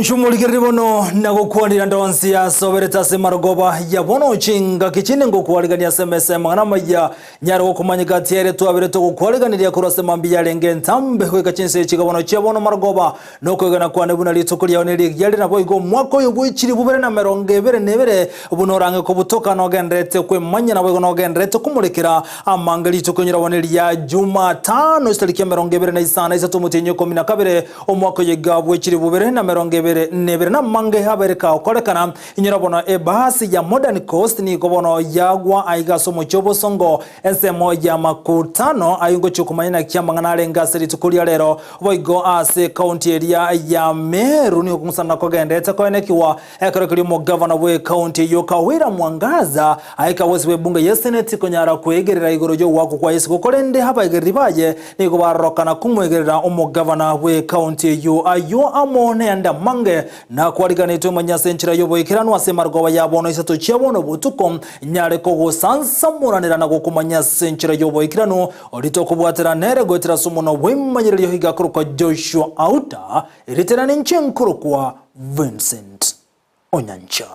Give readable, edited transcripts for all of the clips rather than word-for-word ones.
Mwancho morigereria bono nagokwanera ndonsi asoberete ase marogoba ya bono chingaki chinde ngokwarigania ase emesa y'amang'ana amaya nyare gokomanyeka tiere twabere togokwariganiria korwa ase mambia yarenge entambe goika chinsa echi bono chia bono marogoba nokwegena kwane buna rituko riao nerigiya rire naboigo omwaka oyo bwechiri bubere na 28 buna orange kobutoka nogendererete kwemanya naboigo nogendererete komorekera amange rituko enyora bono eria Jumatano chitariki 25 isato omotienyi 12 Omwaka oyo iga bw'echilifu bibere na 22 namange abeire kagokorekana. Inyora bono ebasi ya Modern Coast nigo bono yagwa aiga ase omochie obosongo ensemo ya Makutano ayio ngochia komanya naki amang'ana arenge ase rituko ria rero. Boigo ase ekaunti eria ya Meru nigo kong'usana kogenderete koenekiwa Ekero keria omogavana bw'ekaunti eyio Kawira Mwangaza aika bosio bw'ebunge y'eseneti konyara kwegerera igoro y'ogoakwa kwa isiko korende abaegereri baye nigo barorokana komwegerera omogavana bw'ekaunti eyio ayio amo nayande amange nakwariganetwe manya ase enchera y'oboikeranu ase emarogoba ya bono isato chia bono botuko nyare kogosansamoranera na gokomanya ase enchera y'oboikeranu oria tokobwatera nere goetera ase omonwa bw'emanyererio iga akorokwa Joshua Auta Erieta ninche nkorokwa Vincent Onyancha.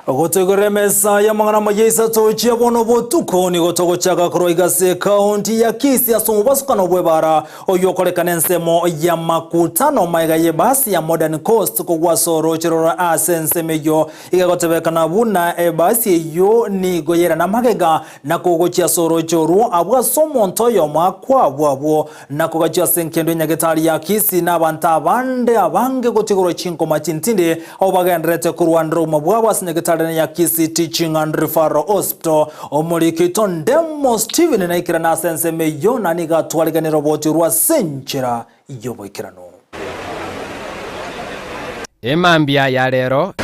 Gotoigorera emesa y'amang'ana amaya isato chia bono botuko nigo togochaka korwa iga ase ekaunti ya Kisii ase omobasukano bw'ebara Oyio okorekana ensemo y'amakutano magega y'ebasi ya Modern Coast kogwa ase orooche rore ase ensemo eyio. Iga egotebekana buna ebasi eyio nigo yairana magega na kogochia ase orooche orwo abwo ase omonto oyomo akwabwo abwo na kogachia ase enkendo y'enyagetari ya Kisii na abanto abande abange gotigorwa chinkoma chintindi abwo bagendererete korwanera obogima bwabo ase enyagetari ya Kisii Teaching and Referral Hospital. Omoriki oito Ndemo Stephen naikerane ase ensemo eyio na nigo atwariganire oboti orwo ase enchera y'oboikeranu. Emambia ya rero,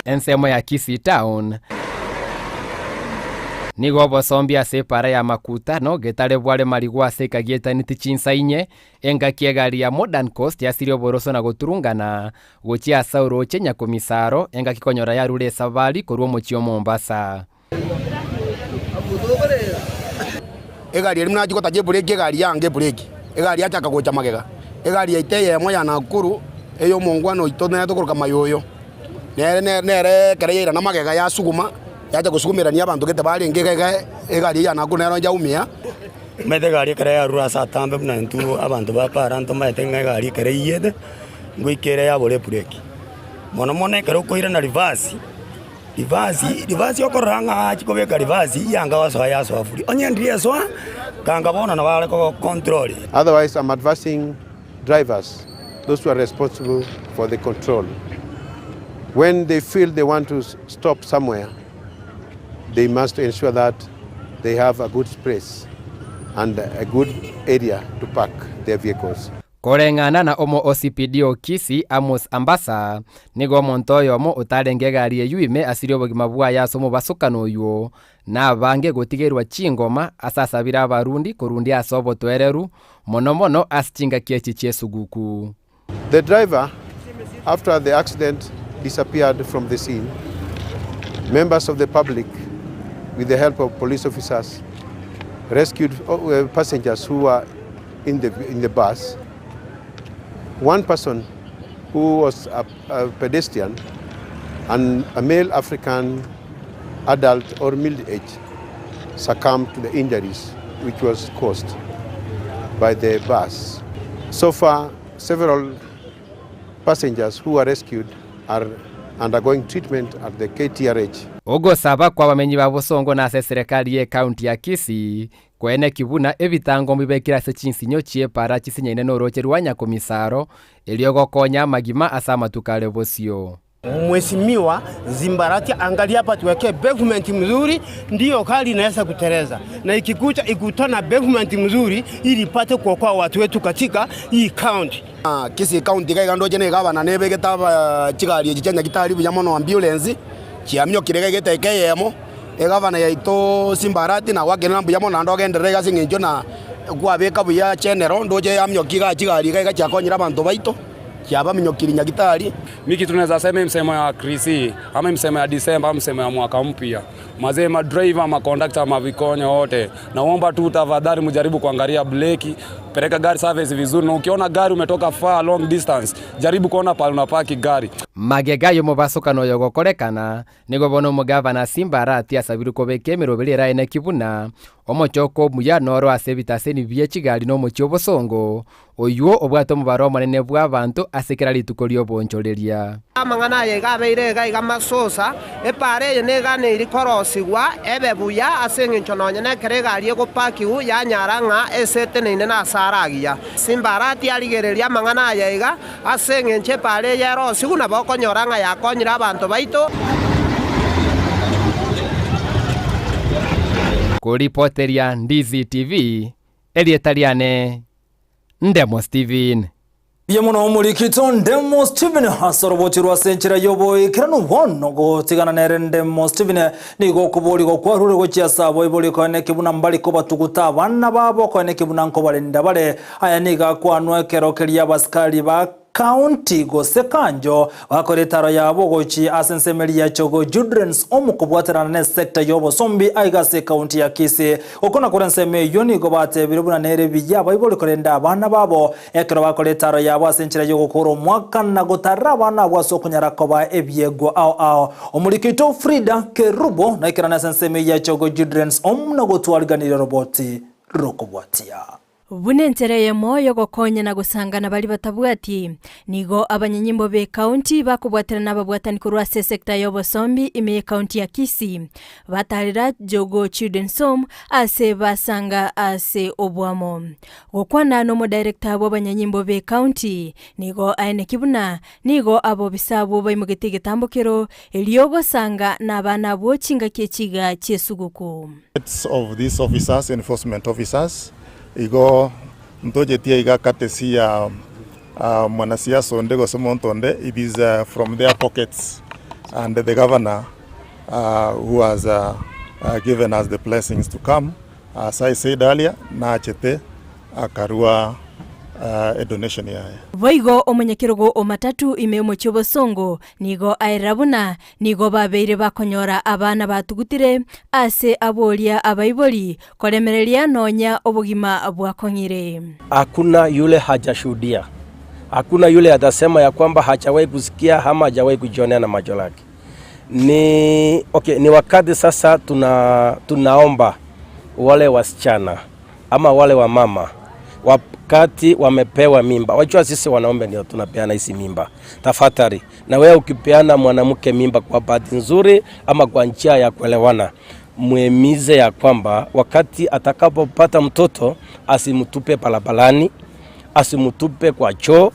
ensemo ya Kisii Town nigo obosombi ase epara ya Makutano getare bware marigwa ase ekagiaetaneti chinsa inye, engaki egari ya Modern Coast yasirie oboroso na goturungana Gochia ase orooche Nyakomisaro, engaki konyora yarure esabari korwa omochie o Mombasa. Egari eria nachia gotacha ebreki egari yanga ebreki, egari yachaka gocha magega, egari yaito eyemo ya Nakuru eye omongwana oito nere tokoroka Mayoyo, nere nere ekero yairana magega yasuguma, yacha gosugumerania abanto gete barenge iga iga egari eye ya Nakuru nero yaumia. Omanyete egari ekero yarure ase atambe buna intwe abanto ba para ntomaete ng'a egari ekero eiyete, ngoika ere yabora ebreki. Mono mono ekero okoirana reverse, reverse, reverse okorora ng'a achia kobeka reverse yanga gosoa yasoa full. Onye ndiri esoa, kanga bono nabo are ko control. Otherwise I'm advising drivers, those who are responsible for the control, when they feel they want to stop somewhere, they must ensure that they have a good space and a good area to park their vehicles. Koreng'ana na omo OCPD o Kisii, Amos Ambasa, nigo omonto oyomo otarenge egari eyio ime asirie obogima bwaye ase omobasokano oyio, na abange gotigerwa chingoma ase asabire abarundi korundia ase obotoereru, mono mono ase chingaki echi chi'esuguku. The driver after the accident disappeared from the scene. Members of the public with the help of police officers rescued uh, passengers who were in the, in the bus. One person who was a, a pedestrian and a male African adult or middle age succumbed to the injuries which was caused by the bus. So far, several passengers who were rescued are undergoing treatment at the KTRH. Ogosaba kw'abamenyi ba Bosongo na ase eserekari y'ecounty ya Kisii koeneki buna ebitango mbibekire ase chinsinyo chi'epara chisinyaine norooche rwa Nyakomisaro, erio gokonya amagima ase amatuko are bosio. Mheshimiwa Zimbarati angalia hapa tuwekee pavement mzuri ndiyo gari inaweza kuteleza na ikikuja ikutana pavement mzuri ili ipate kuokoa watu wetu katika hii county. Kisii county iga iga ndoche na egavana nebegete aba chigari echi chia nyagitari buya mono ambulance chiamiokire iga egeteka eyemo, egavana yaito Simba Arati nagoakerera mbuya mono naende ogenderere iga ase eng'encho na kwabeka buya general ndoche yamiokia igaa chigari iga iga chiakonyire abanto baito. Chiabaminyokirie Nyagitari. Miki tunaweza sema msemo ya Krisi ama msemo ya Disemba ama msemo ya mwaka mpya. Mazee ma driver ma conductor ma vikonyo wote. Naomba tu tafadhali mjaribu kuangalia breki, peleka gari service vizuri na ukiona gari umetoka far long distance, jaribu kuona pale unapaki gari. Magega y'omobasokano oyo gokorekana, nigo bono omogavana Simba Arati asabirwe kobeka emeroberi eraeneki buna omochoko omuya noro ase ebitaseni bie chigari na omochie obosongo, Oyio obwate omobaro omonene bw'abanto ase kera rituko ri'oboonchoreria. Amang'ana aya iga abeire iga iga masosa, epaara eye neganeiri korosigwa ebe buya ase engencho nonya nekero egari egopakiwu yanyara ng'a ese eteneine nase are agiya. Simbarati arigererie amang'ana aya iga, ase engencho epaara eye erosigwe nabo okonyora ng'a yakonyire abanto baito. Koripoteria Ndizi TV, erieta riane Ndemo Steven. Mbuya mono omorikito Ndemo Steven ase oroboti rw'ase enchera y'oboikeranu bono gotigana nere Ndemo Steven nigo okoborigwa kwarure gochia ase abaibori koeneki buna mbari kobatuguta abana babo koeneki buna nkobarenda bare aya nigo akwanwa ekero keria abasikari ba County gose Kanjo bakora etaro yabo gochia ase ensemeri ya Chogo Children's Home kobwaterana ne sector y'obosombi aiga ase ecounty ya Kisii. Gokwana korwa ensemo eyio nigo batebire buna nere buya abaibori korenda abana babo ekero bakora etaro yabo ase enchera y'ogokora omwaka na gotarera abana abwo ase okonyara koba ebiegwa ao ao. Omoriki oito Frida Kerubo naikerane ase ensemo eyio ya Chogo Children's Home na gotwariganiria oroboti rokobwatia. Buna enchera eyemo y'ogokonya na gosangana baria batabwati, nigo abanyanyimbo b'ecounty bakobwaterana ababwatani korwa ase esecta y'obosombi ime y'ecounty ya Kisii, batarera Jogoo Children's Home ase basanga ase oboamo. Gokwana n'omodirector bw'abanyanyimbo b'ecounty, nigo aeneki buna nigo abobisa abwo baimogetie egetambokero erio gosanga nabana abwo chingaki echiga chi'esuguku. Heads of these officers, enforcement officers, igo ntochetie iga courtesy ya mwanasiasa onde gose monto onde, it is from their pockets and the governor who has given us the blessings to come, as I said earlier, nachete akarua edonation yaye. Boigo omonyakerogo o Matatu ime y'omochie obosongo nigo aerera buna Nigo babeire bakonyora abana batugutire ase aboria abaibori, koremereria nonya obogima bwakong'ire. Hakuna yule hajashuhudia, hakuna yule atasema ya kwamba hajawahi kusikia ama hajawahi kujionea na macho lake. Ni, okay, ni wakati sasa tuna, tunaomba wale wasichana ama wale wamama wakati wamepewa mimba, wajua sisi wanaume ndio tunapeana hizi mimba. Tafadhali na wewe ukipeana mwanamke mimba kwa bahati nzuri ama kwa njia ya kuelewana, muhimize ya kwamba wakati atakapopata mtoto asimtupe barabarani, asimtupe kwa choo,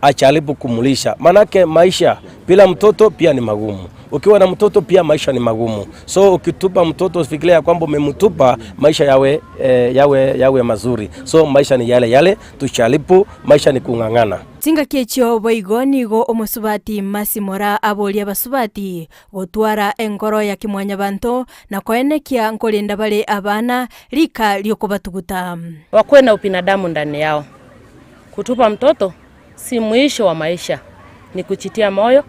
ajaribu kumulisha, manake maisha bila mtoto pia ni magumu. Ukiwa na mtoto pia maisha ni magumu. So ukitupa mtoto usifikirie ya kwamba umemtupa maisha yawe, eh, yawe, yawe mazuri. So maisha ni yale yale, tujaribu, maisha ni kung'ang'ana. Chingaki echio boigo nigo omosubati Masimora aborie abasubati gotwara enkoro ya kimwanyabanto na koenekia nkorenda bare abana rika ri'okobatuguta. Wakuwe na ubinadamu ndani yao. Kutupa mtoto si mwisho wa maisha, ni kujitia moyo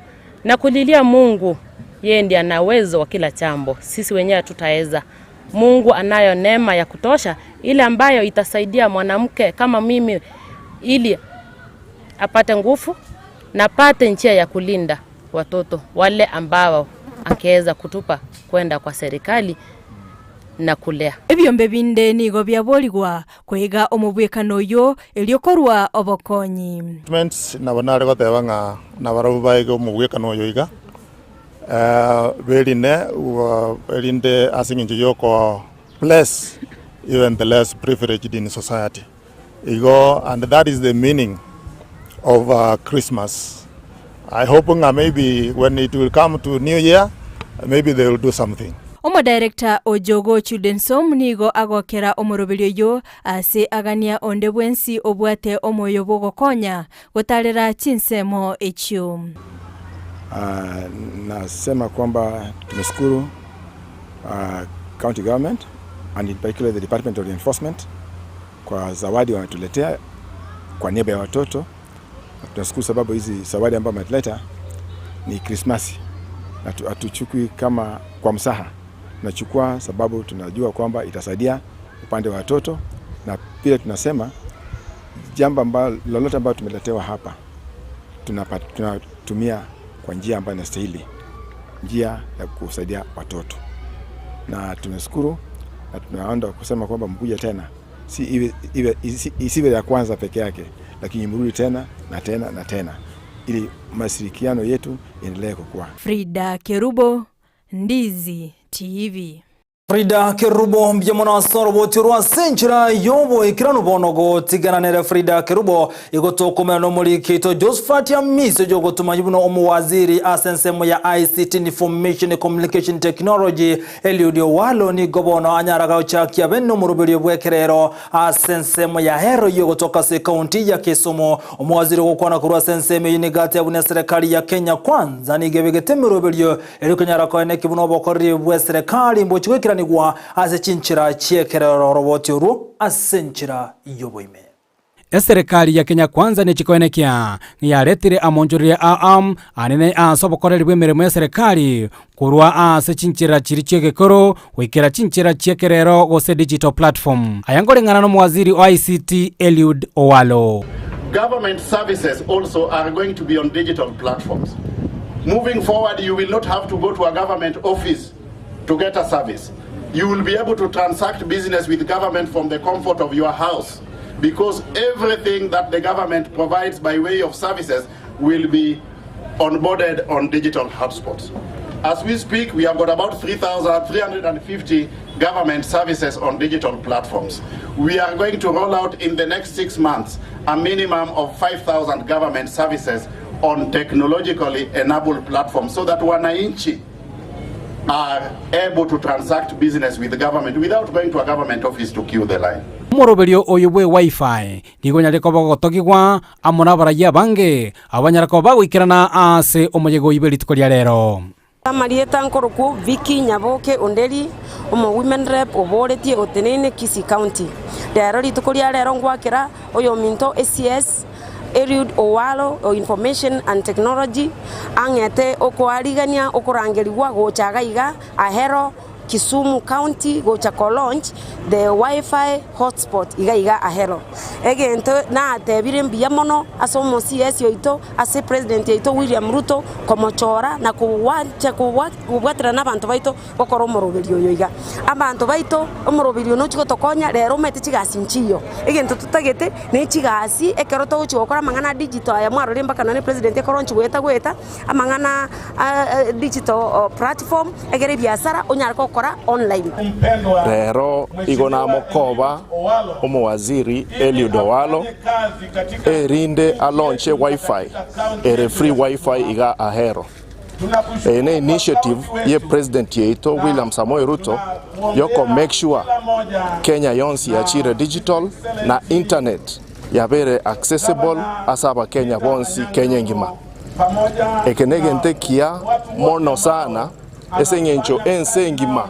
na kulilia Mungu. Yeye ndiye ana uwezo wa kila jambo, sisi wenyewe hatutaweza. Mungu anayo neema ya kutosha ile ambayo itasaidia mwanamke kama mimi ili apate nguvu na apate njia ya kulinda watoto wale ambao angeweza kutupa kwenda kwa serikali na kulea. Ebiombe binde nigo biaborigwa koiga omobwekano oyio erio korua obokonyi. Statements, Nabo nare goteba ng'a nabarabwo baige omogwekano oyo iga, berine erinde ase eng'encho y'oko bless even the less privileged in society. Igo and that is the meaning of Christmas. I hope ng'a maybe when it will come to new year, maybe they will do something. Omodirector o Jogoo Children's Home nigo agokera omoroberio oyio ase agania onde bwensi obwate omoyo bw'ogokonya gotarera chinsemo echio. Nasema kwamba tumeshukuru county government and in particular the department of enforcement kwa zawadi wametuletea kwa niaba ya watoto. Tunashukuru sababu hizi zawadi ambayo ametuleta ni Krismasi na hatuchukui kama kwa msaha, tunachukua sababu tunajua kwamba itasaidia upande wa watoto, na pia tunasema jambo ambalo lolote ambalo tumeletewa hapa tunatumia kwa njia ambayo inastahili, njia ya kusaidia watoto, na tunashukuru na tunaenda kusema kwamba mkuja tena, si iwe, iwe, isiwe ya kwanza peke yake, lakini mrudi tena na tena na tena ili mashirikiano yetu iendelee kukua. Frida Kerubo, Ndizi TV. Frida Kerubo mbuya mono ase oroboti orwa ase enchera y'oboikeranu bono gotigana nere Frida Kerubo igo tokomera nomoriki oito Josephat Amisi oyo ogotomanywa buna omowaziri ase ensemo ya ICT Information Communication Technology Eliud Owalo nigo bono anyara gochakia bene omoroberio bw'ekerero ase ensemo ya Ahero eyio gotoka ase ekaunti ya Kisumu. Omowaziri ogokwana korwa ase ensemo eyio nigo ateba buna eserekari ya Kenya Kwanza nigo ebegete emeroberio Erio konyara koeneki buna obokoreri bw'eserekari mbochie goikeranigwa ase chinchera chi'ekerero oroboti orwo ase enchera y'oboime. Eserekari ya Kenya Kwanza nechi koenekia ng'a yaretire amonchoreria a anene ase obokoreri bw'emeremo y'eserekari korwa ase chinchera chiria chi'egekoro goikera chinchera chi'ekerero gose digital platform. Aya nkoreng'ana n'omowaziri o ICT Eliud Owalo. Government services also are going to be on digital platforms. Moving forward, you will not have to go to a government office to get a service. You will be able to transact business with government from the comfort of your house because everything that the government provides by way of services will be onboarded on digital hotspots. As we speak, we have got about 3,350 government services on digital platforms. We are going to roll out in the next 6 months a minimum of 5,000 government services on technologically enabled platforms so that wananchi are able to transact business with the government without going to a government office to queue the line. Omoroberio oyo bwe Wi-Fi nigo onyare koba ogotogigwa amo nabarayia abange abanyare koba bagoikerana ase omoyega oyio bwe rituko ria rero. Amarieta nkorokwo Vicky Nyaboke Onderi, omo women rep oboretie oteneine Kisii County. Rero rituko ria rero ngwakera oyominto ACS Eliud Owalo o Information and Technology ang'ete okoarigania okorangerigwa gocha iga iga Ahero Kisumu County gocha ko launch the Wi-Fi hotspot iga iga Ahero. Egento natebire mbuya mono ase omo CS oito ase President yaito William Ruto komochora na kogwancha kobwaterana na abanto baito gokora omoroberio oyo iga. Abanto baito omoroberio oyo nochia gotokonya rero omanyete chigasi nchiyo. Egento totagete ne chigasi ekero togochia gokora amang'ana a digital aya mwarorire mpaka nonye president ekorochia goeta goeta amang'ana a digital platform egere ebiasara onyare gokora online. Rero igo namokoba omowaziri Eliud Owalo erinde alonche wifi ere free wifi iga Ahero. Eye ne initiative ye president yaito William Samoei Ruto yoko make sure Kenya yonsi yachire digital na internet yabeire accessible ase abakenya bonsi Kenya engima. Eke negento ekiya mono sana ase eng'encho ense engima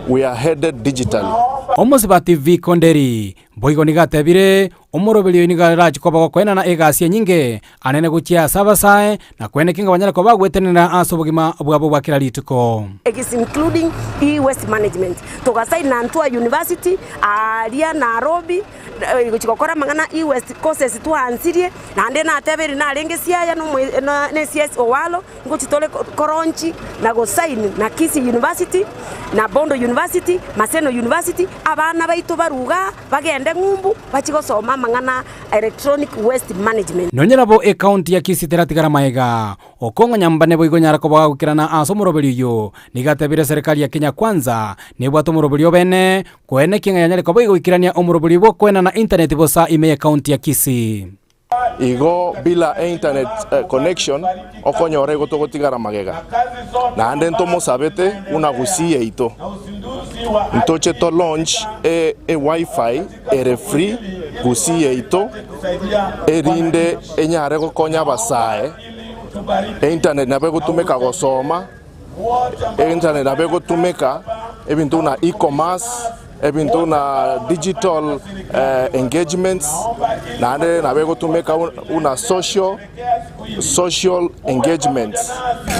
we are headed digitally. Omosibati Vic Onderi boigo nigo atebire, Omoroberio oyo nigo arache koba gokoenana egasi enyinge anene gochia ase abasae, na kweneki ng'a banyare koba bagwetenenera ase obogima bwabo bwa kera rituko. Including e-waste management. Togasaina Ntua University aaria Nairobi gochia gokora amang'ana e-waste courses twaansirie, naende natebeire narenge Siaya na CS Owalo, Ngochia tore koronchi na gosign na Kisii University, na Bondo University, Maseno University, abana baito barue igaa bagende ng'umbu bachie gosoma amang'ana a electronic waste management. Nonye nabo ekaunti ya Kisii teratigara maega, okong'anya mbane boigo nyara koba gagokerana ase omoroberio oyio, nigo atebire serikali ya Kenya Kwanza nebwate omoroberio obene koenekia ng'a yanyare koba egoikerania omoroberio bw'okoenana internet bosa ime y'ekaunti ya Kisii. Igo bila einternet connection okonyora igo togotigara magega. Naende ntomosabete buna Gusii yaito ntoche to launch e wifi ere free Gusii yaito erinde enyare gokonya abasae. Einternet nabo egotumeka gosoma, einternet nabo egotumeka ebinto buna e-commerce. Ebinto buna digital engagements, naende nabo egotumeka buna social social engagements.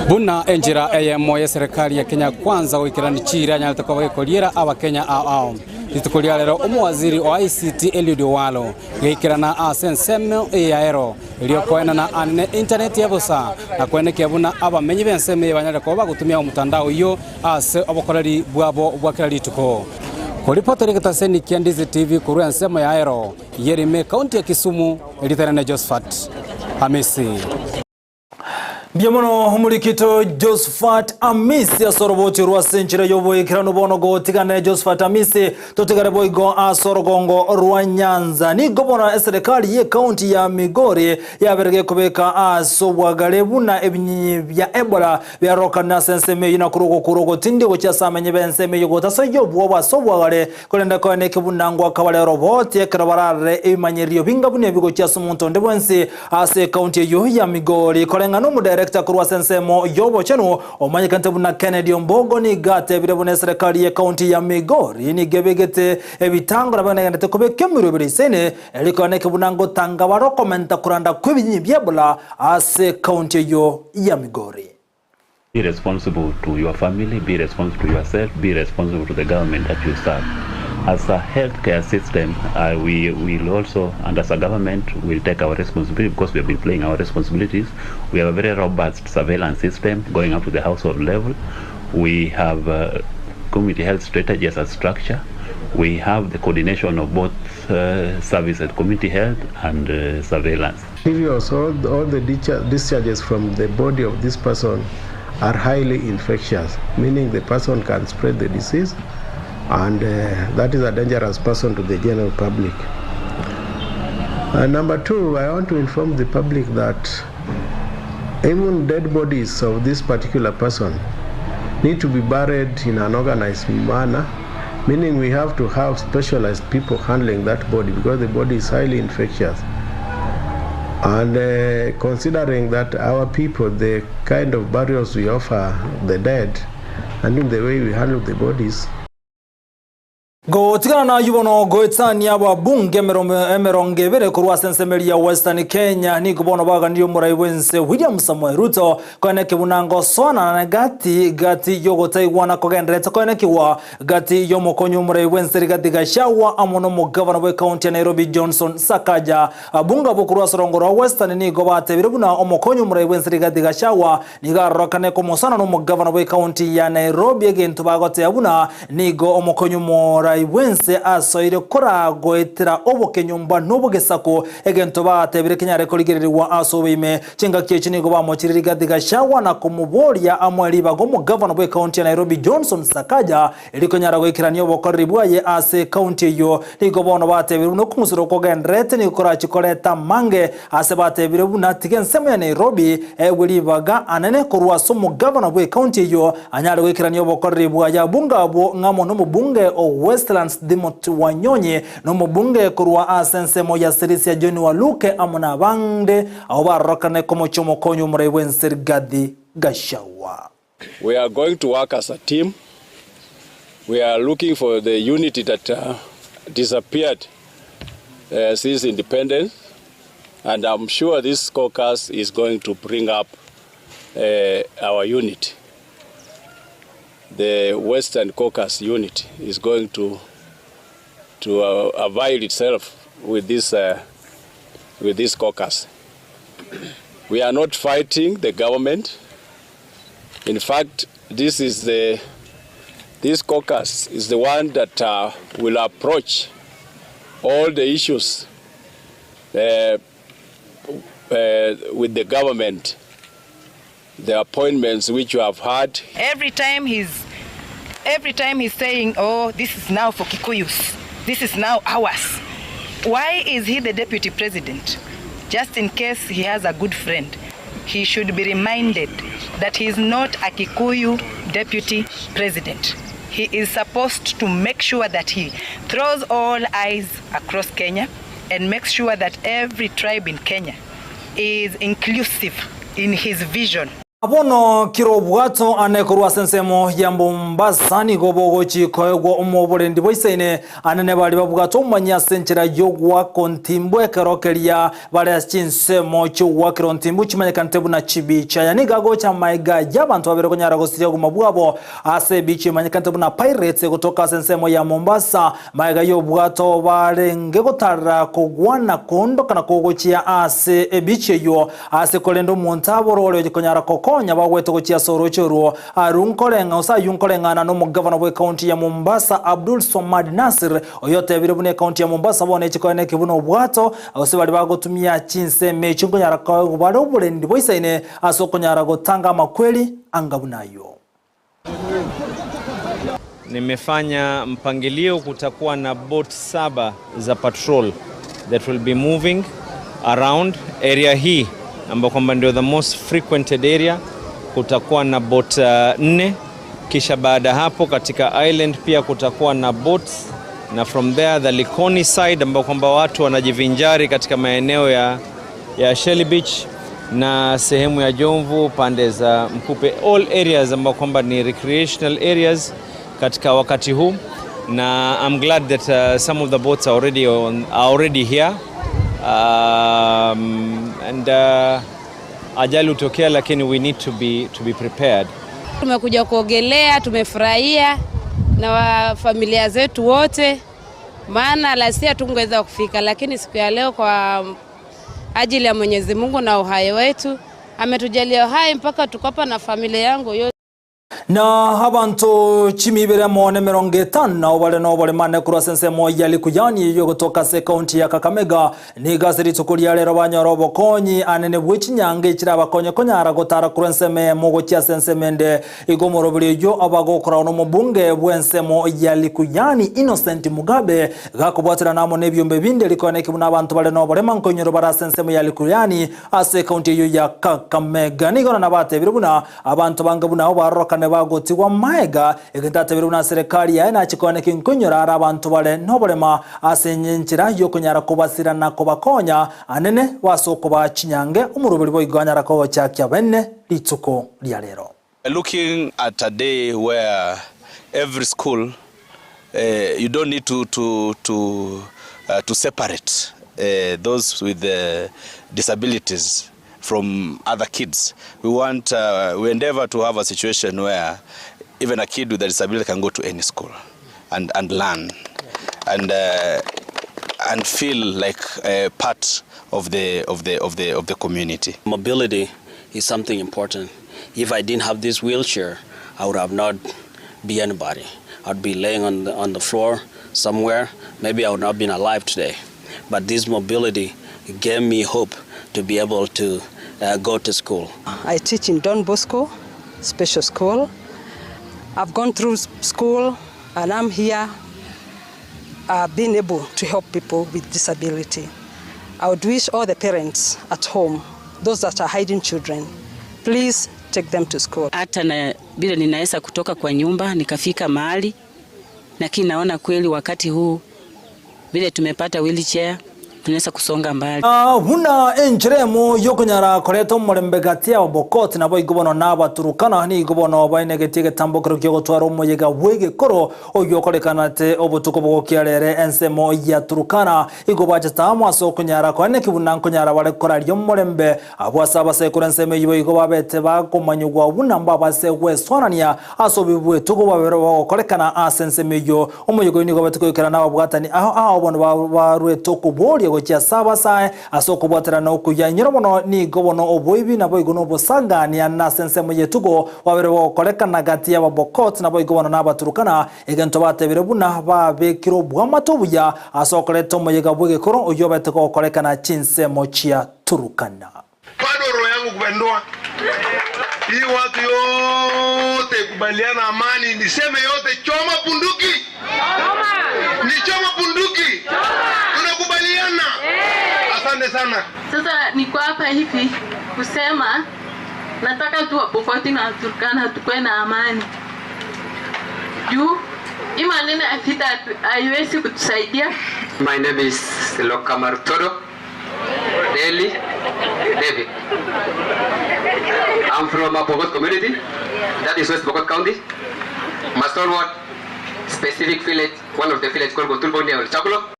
Buna enchera eyemo y'eserekari ya Kenya Kwanza goikerania chiira anyarete koba gekoriera abakenya ao ao. Rituko ria rero omowaziri o ICT Eliud Owalo geikerana ase ensemo eye ya Ero erio koenana anene internet ya bosa na koenekia buna abamenyi b'ensemo eye banyare koba bagotumia omotandao oyio ase obokoreri bwabo bwa kera rituko. Koripotera egetaseni kia Ndizi TV korwa ensemo ya Ahero, Yerime, Ekaunti ya Kisumu, erieta riane Josephat Amisi. Mbuya mono omorikito Josephat Amisi ase oroboti orwo ase enchera y'oboikeranu bono gotigane Josephat Amisi totigare boigo ase orogongo rwa Nyanza. Nigo bono eserekari y'ekaunti ya Migori yabere gekobeka ase obwagare buna ebinyinyi bia Ebola Biarorokane ase ensemo eyio na korwa ogokura ogotindi gochia ase amenyi b'ensemo eyio gotasoyia obwoba ase obwagare, korende koene eke buna ngoaka bare oroboti ekero bararore ebimanyererio binga buna ebi gochia ase omonto onde bwensi ase ekaunti eyio ya Migori. Koreng'ana omodirector korwa ase ensemo y'obochenu omanyekanete buna Kennedy Ombogo nigo atebire buna eserekari y'ekaunti ya Migori nigo ebegete ebitango nabo negenderete kobeka emeroberi isene erio koene eke buna ngotanga bare okomenta koranda kw'ebinyinyi bi'Ebola Ase ekaunti eyio ya Migori. Be responsible to your family, be responsible to yourself, be responsible to the government that you serve. As a healthcare system, uh, we will also, and as a government, will take our responsibility because we have been playing our responsibilities. We have a very robust surveillance system going up to the household level. We have uh, community health strategy as a structure. We have the coordination of both uh, services, community health and uh, surveillance. Previous, all, all the discharges from the body of this person are highly infectious, meaning the person can spread the disease, and uh, that is a dangerous person to the general public. Uh, number two, I want to inform the public that even dead bodies of this particular person need to be buried in an organized manner, meaning we have to have specialized people handling that body because the body is highly infectious. And uh, considering that our people, the kind of burials we offer the dead, and in the way we handle the bodies, Gotigana nayio bono goetania ababunge emerongo ebere korwa ase ensemo eria ya Western Kenya nigo bono baganirie omorai bw'ense William Samoei Ruto koeneki buna ngosoanana gati gati y'ogotaigwana kogenderete koenekigwa gati y'omokonyi omorai bw'ense Rigathi Gachagua amo n'omogavana bw'ekaunti ya Nairobi Johnson Sakaja. Abunge abwo korwa ase orongo rwa Western nigo batebire buna omokonyi omorai bw'ense Rigathi Gachagua Nigo arorokane komosana nomogavana bw'ekaunti ya Nairobi egento bagoteba buna nigo omokonyi omorai bw'ense asoire koragoetera obokenyomba nobogesaku egento batebire kenyare korigererigwa ase oboime. Chingaki echi nigo bamochirie Rigathi Gachagua na komoboria amoe ribaga omogavana bw'ekaunti ya Nairobi Johnson Sakaja Erio konyara goikerania obokoreri bwaye ase ekaunti eyio, nigo bono batebire buna okong'usera okogendererete nigo korachie koreta amange ase batebire buna tiga ensemo ya Nairobi egwe ribaga anene korwa ase omogavana bw'ekaunti eyio anyare goikerania obokoreri bwaye abunge abwo ng'amo nomobunge o Westlands Timothy Wanyonyi na omobunge korwa ase ensemo ya Sirisia John Waluke amo nabande abwo barorokane komochia omokonyi omorai bwense Rigathi Gachagua. We are going to work as a team. We are looking for the unity that uh, disappeared uh, since independence. And I'm sure this caucus is going to bring up uh, our unity. The Western Caucus unit is going to, to uh, avail itself with this, uh, with this caucus. We are not fighting the government. In fact, this is the this caucus is the one that uh, will approach all the issues uh, uh, with the government, the appointments which you have had. Every time he's every time he's saying, "Oh, this is now for Kikuyus. This is now ours." Why is he the deputy president? Just in case he has a good friend, he should be reminded that he is not a Kikuyu deputy president. He is supposed to make sure that he throws all eyes across Kenya and makes sure that every tribe in Kenya is inclusive in his vision. Bono kera obwato ane korwa ase ensemo ya Mombasa nigo bogochi koegwa omoborendi boisaine ane nebaria babwate omomanyi ase enchera y'ogoaka ontimbu ekero keria bare ase chinsemo chi'ogoakera ontimbu chimanyekanete buna chibichi. Aya nigo agocha amaiga y'abanto babere konyara gosiria obogima bwabo ase ebichi emanyekanete buna Pirates egotoka ase ensemo ya Mombasa. Magega y'obwato barenge gotarera kogwana koondoka na kogochia ase ebichi eyio, ase korende omonto abore ore konyara kokonya bagwete gochia ase orooche orwo. Aru nkoreng'a gose ayio nkoreng'ana nomogavana bw'ekaunti ya Mombasa Abdul Swamad Nassir oyotebire buna ekaunti ya Mombasa bono echi koeneki buna obwato gose baria bagotumia chinsemo echio nkonyara koegwa bare oborendi boisaine ase okonyara gotanga amakweri anga buna ayio. Nimefanya mpangilio, kutakuwa na boat saba za patrol that will be moving around area hii ambayo kwamba ndio the most frequented area. Kutakuwa na boat nne, kisha baada hapo katika island pia kutakuwa na boats, na from there the Likoni side ambao kwamba watu wanajivinjari katika maeneo ya Shelly Beach na sehemu ya Jomvu pande za Mkupe, all areas ambao kwamba ni recreational areas katika wakati huu, na I'm glad that some of the boats are already here and ajali hutokea, lakini we need to be prepared. Tumekuja kuogelea, tumefurahia na wa familia zetu wote, maana last year tungeweza kufika, lakini siku ya leo kwa ajili ya Mwenyezi Mungu na uhai wetu ametujalia uhai mpaka tuko hapa na familia yangu yote. Na abantu chimibere mone 50 nao bare no baremane kurwa ensemo ya Likuyani yo gotoka se county ya Kakamega niga rituko ria rero banyora obokonyi anene bwe chinyange chira bakonye konyara gotara kurwa enseme mogochia ase ensemo ende igo morobiri yo abagokora no mobunge bw'ensemo ya Likuyani Innocent Mugabe gakobwatera namo n'ebyombe binde likoneki buna abantu bare no barema nkonyoro bara ase ensemo ya Likuyani ase county eyo ya Kakamega. Nigo na batebire buna abantu bange buna barorokane bagotigwa maega egentatebire buna serikali yaye nachikoneki nkonyora ara abantu bare noborema ase enchera yokonyara kobasira na kobakonya anene basokoba chinyange omoroberi boiganyara kogochakia bene rituko ria rero. Looking at a day where every school, you don't need to separate those with disabilities from other kids. We endeavor to have a situation where even a kid with a disability can go to any school and learn and feel like a part of the community. Mobility is something important. If I didn't have this wheelchair, I would have not be anybody. I'd be laying on the floor somewhere. Maybe I would not been alive today. But this mobility gave me hope to be able to go to school. I teach in Don Bosco Special School. I've gone through school and I'm here being able to help people with disability. I would wish all the parents at home, those that are hiding children, please take them to school. Hata na vile ninaweza kutoka kwa nyumba nikafika mahali, lakini naona kweli wakati huu vile tumepata wheelchair tunaweza kusonga mbali. Buna encheremo yokonyara koreta omorembe gati ya Pokot nabo igobono n'Abaturukana nigobono baenegetie egetambokero kia gotwara omoyega bw'egekoro oyo okorekanate obotuko bogokiarere ensemo ya Turukana igo bachete amo ase okonyara koeneki buna nkonyara bare koraria omorembe abwo ase abasekura ensemo eywo igo babete bakomanyigwa buna mbabase gweswanania ase obubi bw'etugo babere bogokorekana ase ensemo eywo. Omoyega oyo nigo bete koikera n'ababwatani aho aho bono barwete okoboria gochia ase abasae ase okobwaterana okuya inyoro mono nigo bono oboibi nabo igo nobosangania nase ensemo yetugo babere bogokorekana gati y'Abapokot nabo igo bono n'Abaturukana egento batebire buna babekire obwamato obuya ase okoreta omoyega bw'egekoro oyo obete gokorekana chinsemo chia Turukana. Bado roho yangu kupendwa, hii watu yote kubaliana amani, niseme yote, choma bunduki, ni choma bunduki, tunakubaliana. Asante sana. Sasa niko hapa hivi kusema nataka tu Wapokoti na Turkana tukue na amani, juu hii maneno ya vita haiwezi kutusaidia. My name is Lokamar Todo Deli. David. I'm from Pokot community, that is West Pokot County. Masol Ward, specific village, one of the village called Gotulbo near Olchakulo.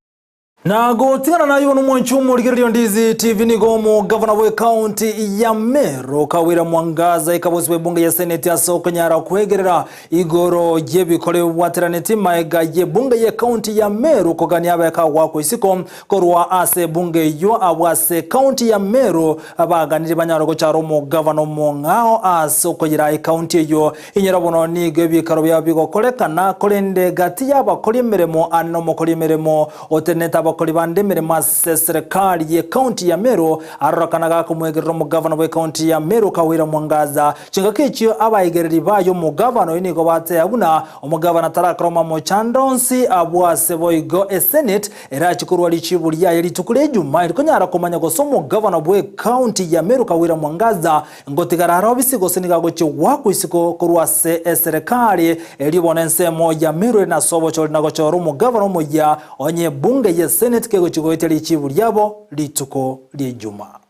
Na gotigana nayo nomwanchi omorigererio Ndizi TV nigo omogavana bw'ekaunti ya Meru Kawira Mwangaza ekabosi bw'ebunge ya Senate ase okonyara kwegerera igoro y'ebikore bibwateraneti maega y'ebunge y'ekaunti ya Meru kogania abeka gwakwa isiko korwa ase ebunge eyio abwo ase ekaunti ya Meru baganire banyare gochara omogavana omong'ao ase okoyira ekaunti eyio Inyora bono nigo ebiikaro biabo bigokorekana, korende gati y'abakori emeremo ane nomokori emeremo otenenete abakori bande emeremo ase eserekari y'ecounty ya Meru, arorekana gakomwegerera omogavana bw'ecounty ya Meru Kawira Mwangaza. Chingaki echio abaigereri baye omogavana oyio nigo bateba buna omogavana tarakora omochando onsi abwo ase boigo esenate erache korwa richibu riaye rituko ria Ijumaa rikonyara komanya gose omogavana bw'ecounty ya Meru Kawira Mwangaza Ngotigara are obisi gose nigo agochia goakwa isiko korwa ase eserekari, erio bono ensemo ya Meru ere nase obochori na gochora omogavana omoyia onye ebunge ye Senate kegochia goetia richibu riabo rituko ri'Ijumaa.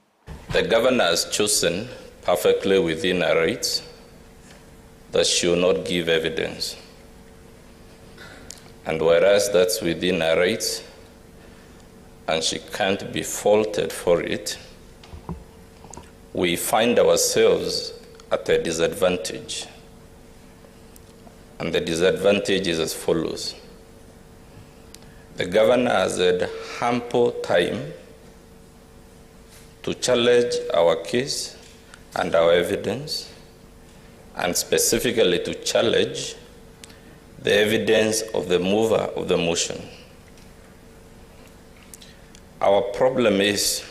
The governor has chosen perfectly within her rights that she will not give evidence. And whereas that's within her rights and she can't be faulted for it, we find ourselves at a disadvantage. And the disadvantage is as follows. The governor has had ample time to challenge our case and our evidence, and specifically to challenge the evidence of the mover of the motion. Our problem is,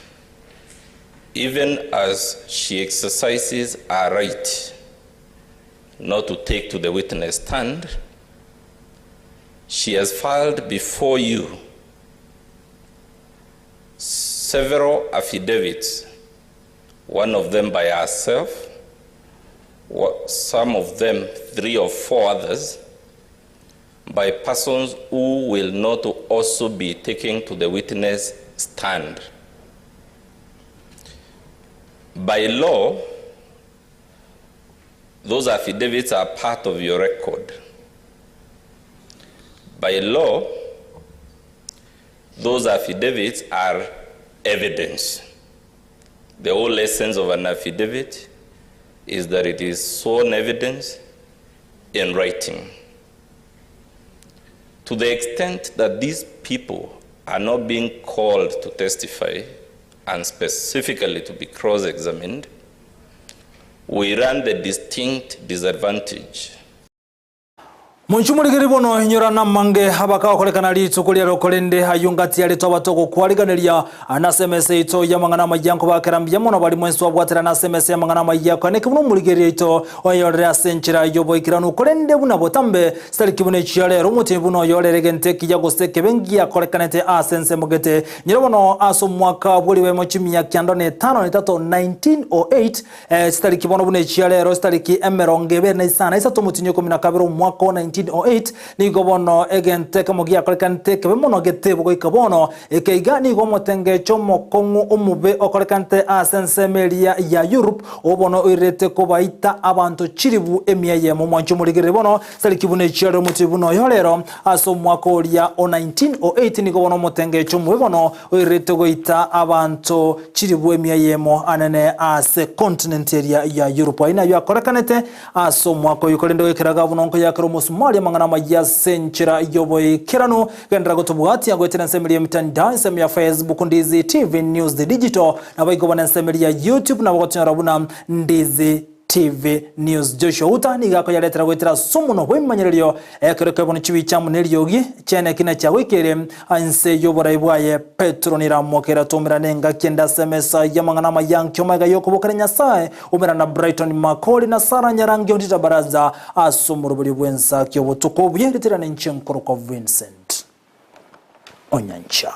even as she exercises her right not to take to the witness stand, she has filed before you several affidavits, one of them by herself, some of them, 3 or 4 others, by persons who will not also be taken to the witness stand. By law, those affidavits are part of your record. By law, those affidavits are evidence. The whole essence of an affidavit is that it is sworn evidence in writing. To the extent that these people are not being called to testify and specifically to be cross-examined, we run the distinct disadvantage. Monchwe morigeri bono inyora namange abakagokorekana rituko riaro korende ayio ngati yarete abato gokwariganeria nase emesa yaito y'amang'ana amayia nkobakera mbuya mono baria mwensi twabwaterana ase emesa y'amang'ana amayia kwane buna omorigeri oito oyorere ase enchera y'oboikeranu korende buna botambe sitariki buna echia rero omotienyi buna oyorere egento ekiya gose ekebe ngiakorekanete ase ensemo gete nyora bono ase omwaka bw'eribaimo chimia kianda na etano na etato 1908 Chitariki bono buna echia rero, chitariki emerongo ebere na isano na isato omotienyi o ikomi na kabere omwaka o 1908, nigo bono egento ekemo giakorekanete ekebe mono getebo goika bono. Eke iga nigo omotengecho omokong'u omobe okorekanete ase ensemo eria ya Europe, obo bono oirerete kobaita abanto chilifu emia eyemo. Omwanchi omorigereria bono, chitariki buna echia rero omotienyi buna oyo rero, ase omwaka oria o 1908 nigo bono omotengecho omobe bono oirerete goita abanto chilifu emia eyemo anene ase continent eria ya Europe. Ayio nayio akorekanete ase omwaka oyo korende goikera gavuna onkoyakera omosumari amang'ana amaya ase enchera y'oboikeranu. Genderera gotobwatia goetera ensemo eria y'emitandao, ensemo ya Facebook Ndizi TV News Digital, naboigo bono ensemo eria ya YouTube nabo gotonyora buna Ndizi TV News. Joshua Uta nigo akoyaretera goetera ase omonwa bw'ebimanyererio ekero ekebono chibicha amo neriogi chiane ekina chiagoikeire inse y'oborai bwaye. Petero niramoke eratomerane engaki ende ase emesa y'amang'ana amaya nkio magega y'okobokera Nyasae, umerana na Brighton Makori na Sarah Nyarangi Ontita Baraza ase omoroberio bw'ensaki obotuko obuya ritirane inche nkorokwa Vincent Onyancha.